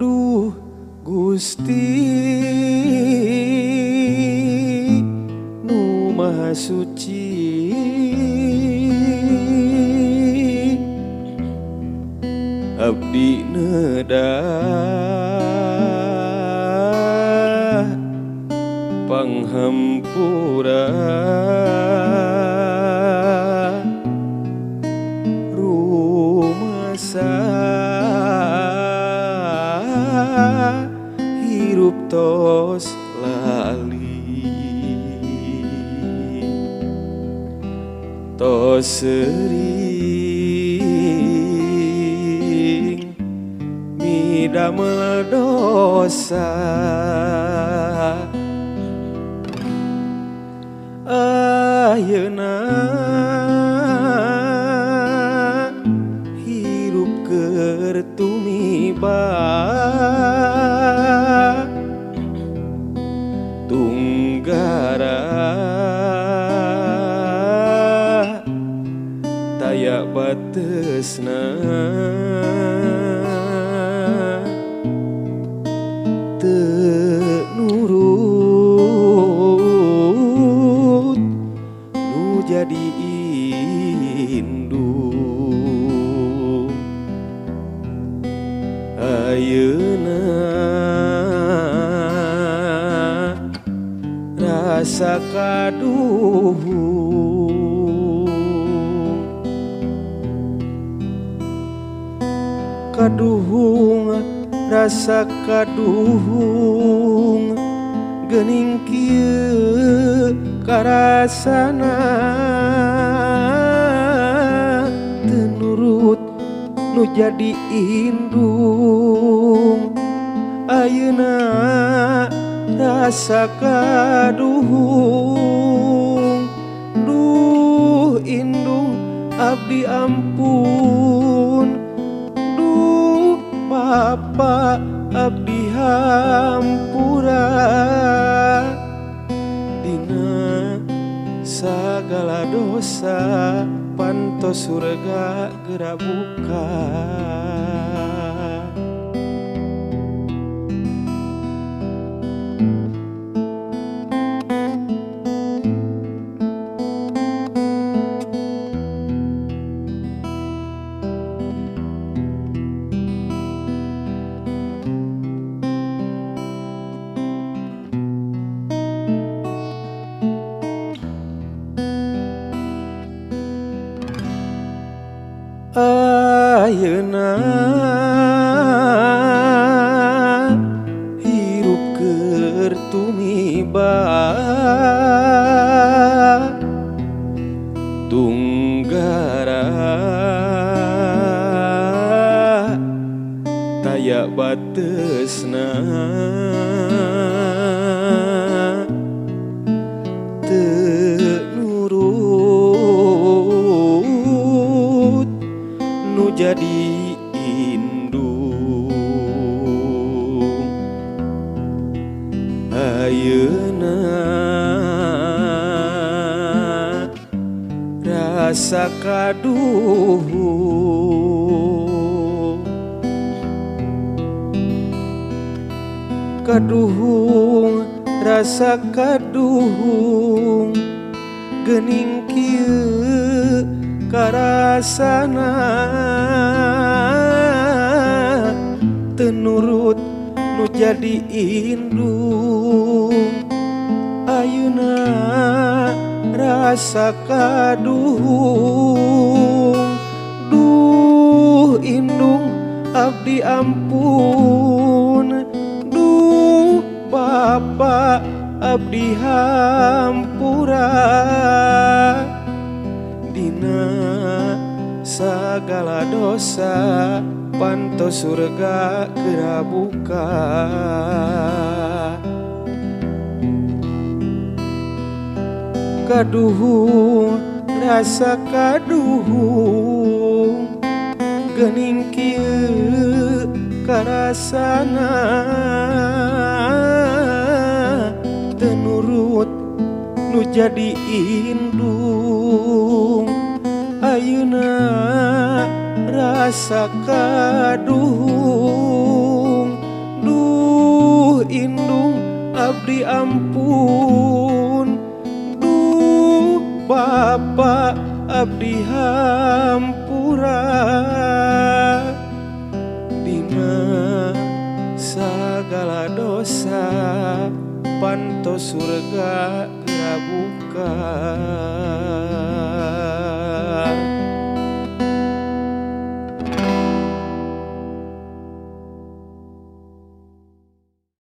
Duh Gusti nu Maha Suci, abdi nedah panghampura rumasa hirup tos lali tos sering midamel dosa. Ayeuna hirup keur tumiba tunggara taya batesna teu nurut nu jadi indung. Ayeuna rasa kaduhung, kaduhung rasa kaduhung geuning kieu karasana teu nurut nu jadi indung. Ayeuna rasa kaduhung, duh indung abdi ampun, duh Bapa abdi hampura dina sagala dosa pantos surga geura buka. Ayeuna hirup keur tumiba tunggara taya batesna teu nurut nu jadi indung. Ayeuna rasa kaduhung, kaduhung rasa kaduhung geuning kieu karasana teu nurut nu jadi indung. Ayeuna rasa kaduhung, duh indung abdi ampun, duh Bapa abdi hampura dina sagala dosa pantos surga geura buka. Kaduhung rasa kaduhung geuning kieu karasana teu nurut nu jadi indung. Ayeuna rasa kaduhung, ampun. Duh Bapak abdi hampura dina sagala dosa, panto surga geura buka.